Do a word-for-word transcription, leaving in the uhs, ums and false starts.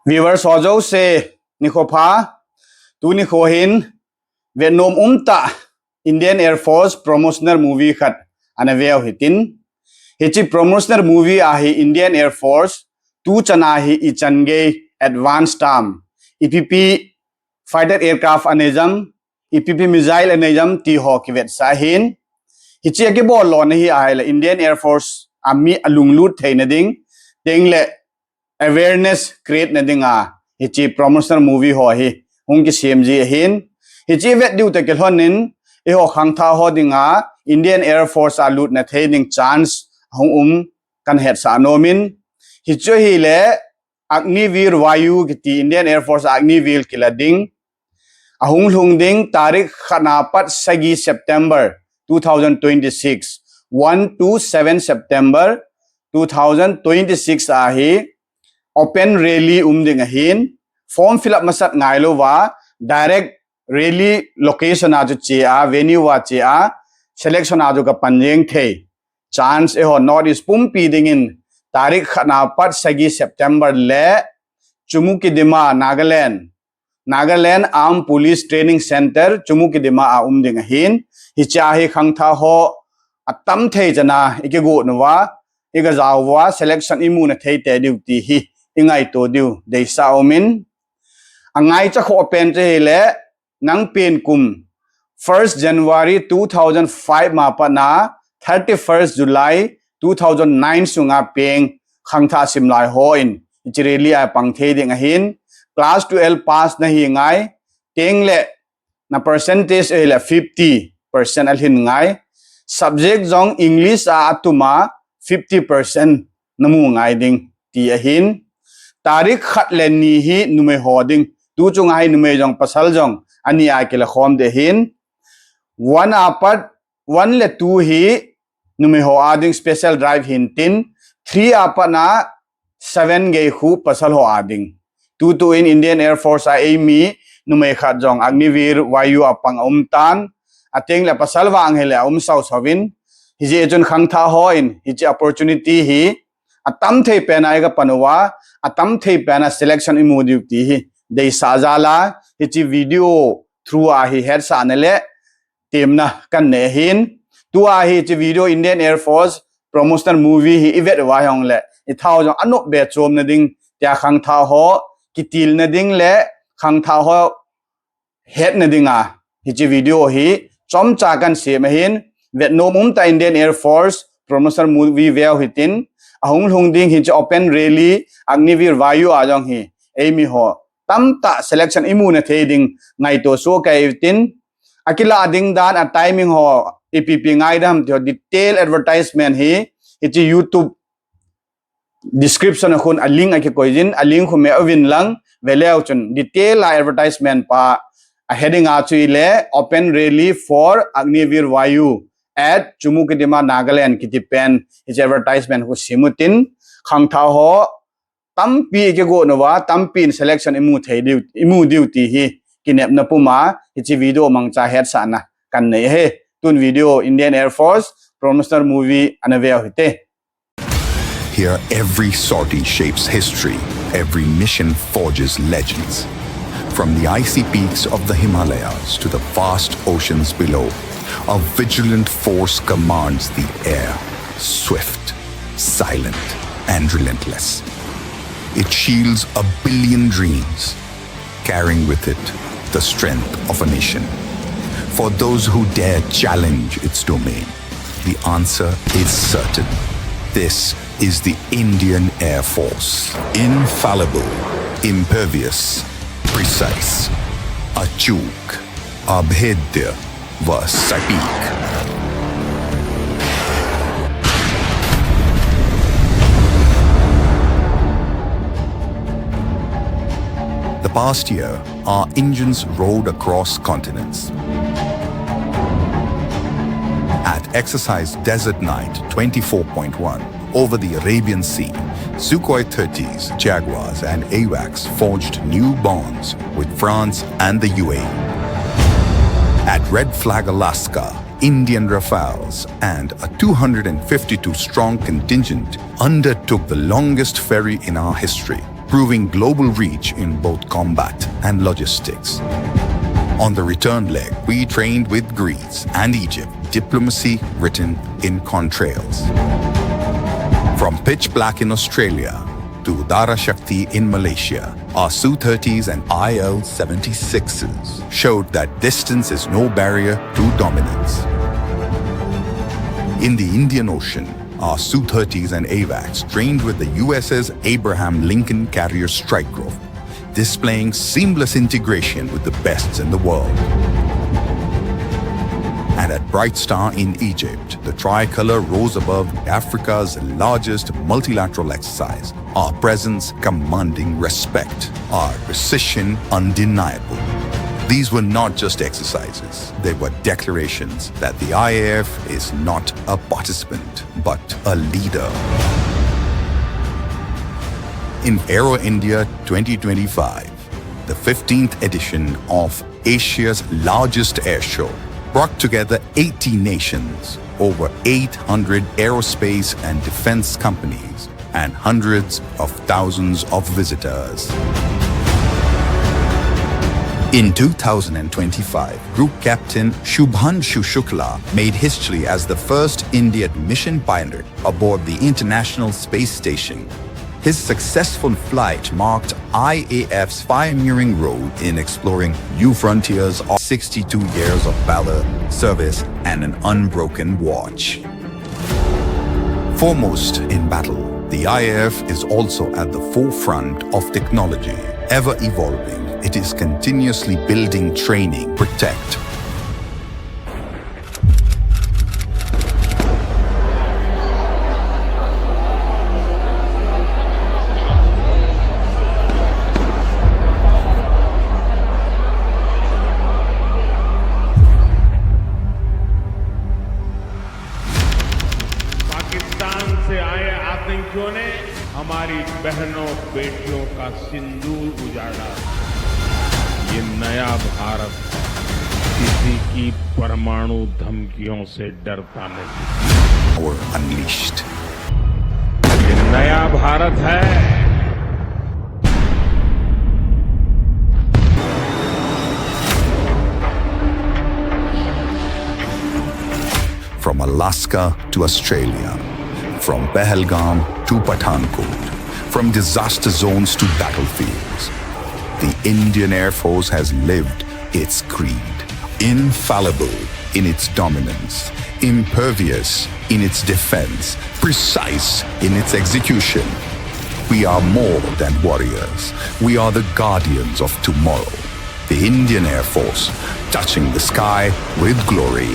Viewers ho jouse, nikho pha. Tuni kho hin vetnom umtah Indian Air Force promotional movie khat ana veu hitin. Hiche promotional movie a hi Indian Air Force tuchan a hi ichan gei advance tam, ipi pi fighter aircraft anei jam, ipi pi missile anei jam ti ho kivetsah ahin. Hiche a kibol lona hi ahile Indian Air Force a mi alunglut theina ding, tengle awareness create na dinga hiche promotional movie ho hi hung kisem ji ahin. Hiche vet diu toh kilhon in eiho khangthah ho dinga Indian Air Force a lutna thei ding chance hung um kan hetsah nom in. Hichu ahile Agniveer Vayu kiti Indian Air Force Agniveer kila ding, ahung lhung ding tarik khat na pat sagi September two thousand twenty-six, one to seven September two thousand twenty-six a hi open rally um ding ahin, form fill up masat ngai louva direct rally location a chu che a, venue a che a, selection a chu ka pan jeng thei. Chance eiho North East pumpi dingin tarik khat na pat sagi September le Chumoukedima, Nagaland, Nagaland Armed Police Training Center, Chumoukedima a um ding ahin. Hiche a hi khangthah ho atam thei chan a ikigot uva, iga jao uva, selection imu na thei tei diu ti hi ingaito diu deisah um in. Angaicha khoh pen chu hile, nang pen kum first January two thousand five ma pat na thirty-first July two thousand nine sunga peng khangthah simlai hon hiche rally a pang thei ding ahin. Class twelve pass nahi ngai, tengle na percentage ahile fifty percent alhin ngai. Subject jong English a atum a fifty percent namu ngai ding ti ahin. Tarik khat le ni hi numei ho ding. Tuchung a hi numei jong pasal jong ani a kila khom ding ahin. One a pat, one le two hi numei ho a ding special drive hintin, three a pat na seven gei khu pasal ho a ding. Tutu in Indian Air Force a eimi numei khat jong Agniveer Vayu a pang aum tan, atengle pasal vang hile aum sau sau in. Hijeh chun khangthah hon hiche opportunity hi atam thei pen a iga pan uva, atam thei pen a selection imu diu ti hi deisah jal a, hiche video through a hi hetsahna le temna kan nei ahin. Tua hi hiche video Indian Air Force promotional movie hi ivet uva hijongle ithao jong anop be chomna ding, tia khangthah ho kitilna ding le khangthah ho hetna dinga hiche video hi chomcha kan sem ahin. Vetnom umtah Indian Air Force promotional movie veu hitin, ahung lhung ding hiche open rally Agniveer Vayu a jong hi eimi ho tamtah selection imu na thei ding ngaito soh kei tin, akila ding dan, a timing ho, ipi pi ngai ding ham ti ho detail advertisement hi hiche YouTube description a khun a link akikoi jin, a link khu me uvin lang, veleu chun detail a advertisement pa, a heading a chu hile Open Rally for Agniveer Vayu at Chumoukedima, Nagaland kiti pen hiche advertisement khu sim utin, khangthah ho tampi ikigot uva, tampi in selection imu thei diu, imu diu ti hi kinepna puma hiche video mangcha hetsahna kan nei ahi. Tun video Indian Air Force promotional movie ana veu hite. Here, every sortie shapes history, every mission forges legends. From the icy peaks of the Himalayas to the vast oceans below, a vigilant force commands the air, swift, silent, and relentless. It shields a billion dreams, carrying with it the strength of a nation. For those who dare challenge its domain, the answer is certain. This is the Indian Air Force. Infallible, impervious, precise, achuk, abhedya, va sateek. The past year, our engines rode across continents. At Exercise Desert Night twenty-four point one over the Arabian Sea, Sukhoi thirties, Jaguars, and AWACS forged new bonds with France and the U A E. At Red Flag Alaska, Indian Rafales and a two hundred fifty-two strong contingent undertook the longest ferry in our history, proving global reach in both combat and logistics. On the return leg, we trained with Greece and Egypt, diplomacy written in contrails. From pitch black in Australia to Udara Shakti in Malaysia, our Su thirties and I L seventy-sixes showed that distance is no barrier to dominance. In the Indian Ocean, our Su thirties and AWACS trained with the U S S Abraham Lincoln carrier strike group, displaying seamless integration with the best in the world. And at Bright Star in Egypt, the tricolor rose above Africa's largest multilateral exercise, our presence commanding respect, our precision undeniable. These were not just exercises, they were declarations that the I A F is not a participant, but a leader. In Aero India twenty twenty-five, the fifteenth edition of Asia's largest air show, brought together eighty nations, over eight hundred aerospace and defense companies, and hundreds of thousands of visitors. In two thousand twenty-five, Group Captain Shubhanshu Shukla made history as the first Indian mission pilot aboard the International Space Station. His successful flight marked I A F's pioneering role in exploring new frontiers of sixty-two years of valor, service, and an unbroken watch. Foremost in battle, the I A F is also at the forefront of technology, ever evolving. It is continuously building, training, protect, Pakistan से आए आतंकियों ने हमारी बहनों बेटियों का सिंदूर उजाड़ा। ये नया भारत किसी की परमाणु धमकियों से डरता नहीं। Power unleashed. ये नया भारत है। From Alaska to Australia, from Pahalgam to Pathankot, from disaster zones to battlefields, the Indian Air Force has lived its creed. Infallible in its dominance, impervious in its defense, precise in its execution. We are more than warriors. We are the guardians of tomorrow. The Indian Air Force, touching the sky with glory.